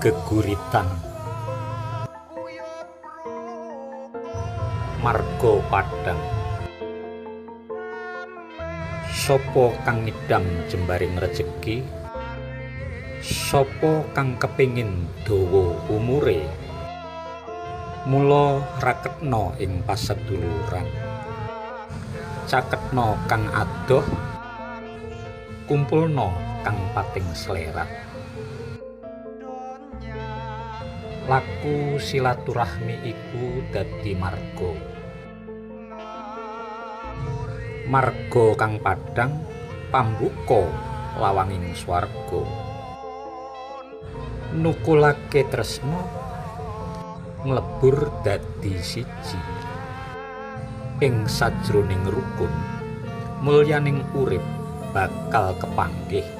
Geguritan Marga Padhang. Sapa kang ngidam jembaring rejeki? Sapa kang kepingin dawa umure? Mula raketna ing paseduluran. Caketna kang adoh, kumpulna kang pating slerat. Laku silaturahmi iku dadi marga. Marga kang padhang pambuka lawanging swarga. Nukulake tresna nglebur dadi siji. Ing sajroning rukun, mulyaning urip bakal kepanggih.